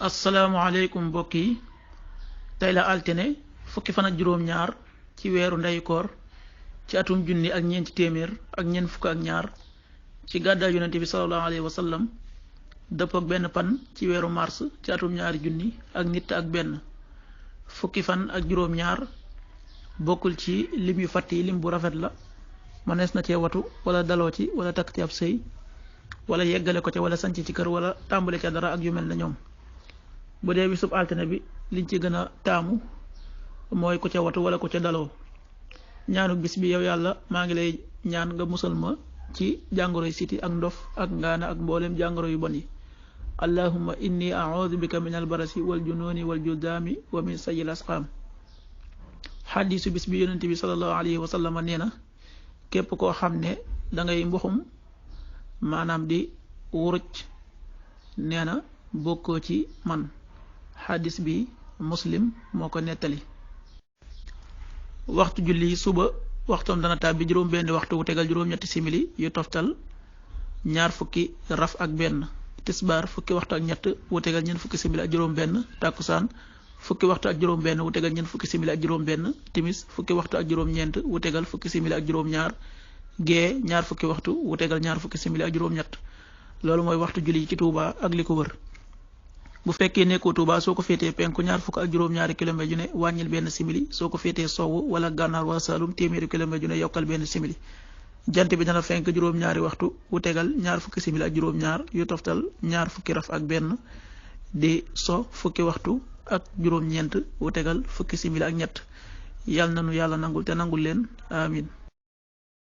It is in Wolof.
asalaamaaleykum mbokk yi tey la altine fukki fan ak juróom-ñaar ci weeru ndeyu koor ci atum junni ak ñeenti téeméer ak ñeent fukk ak ñaar ci gàddaay yonente bi sallallahu alayhi wa sallam dëppook benn pan ci weeru mars ci atum ñaari junni ak nit ak benn fukki fan ak juróom-ñaar bokkul ci lim yu fàtt yi lim bu rafet la mënees na cee watu wala daloo ci wala takk ci ab sëy wala yeggale ko ca wala sanc ci kër wala tàmbale ca dara ak yu mel na ñoom bu dee bisub altine bi liñ ci gën a taamu mooy ku ca watu wala ku ca daloo ñaanu bis bi yow yàlla maa ngi lay ñaan nga musal ma ci jàngoro yi siti ak ndof ak ngaana ak mboolem jàngoro yu bon yi allahumma inni a'udhu bika min albarasi wal jununi wal judaami wa min sayil asqaam xadiisu bis bi yonente bi sallallahu alayhi wa sallam nee na képp koo xam ne dangay mbuxum maanaam di wuruj nee na bokkoo ci man xadis bi muslim moo ko nettali. waxtu julli suba waxtoom dana tàbbi juróom benn waxtu wu tegal juróom-ñetti simili yu toftal ñaar fukki raf ak benn tisbaar fukki waxtu ak ñett wu tegal ñeent fukki simili ak juróom benn tàkkusaan fukki waxtu ak juróom benn wu tegal ñeent fukki simili ak juróom benn timis fukki waxtu ak juróom ñeent wu tegal fukki simili ak juróom ñaar gee ñaar fukki waxtu wu tegal ñaar fukki simili ak juróom ñett loolu mooy waxtu julli ci Touba ak li ko wër. bu fekkee nekkoo Touba soo ko féetee penku ñaar fukk ak juróom-ñaari kilomètre yu ne wàññil benn simili soo ko féetee sowwu wala gànnaar wala Saalum téeméeri kilomètre yu ne yokkal benn simili jant bi dana fenk juróom-ñaari waxtu wu tegal ñaar fukki simili ak juróom-ñaar yu toftal ñaar fukki raf ak benn di so fukki waxtu ak juróom-ñeent wu tegal fukki simili ak ñett yàlla na nu yàlla nangul te nangul leen amin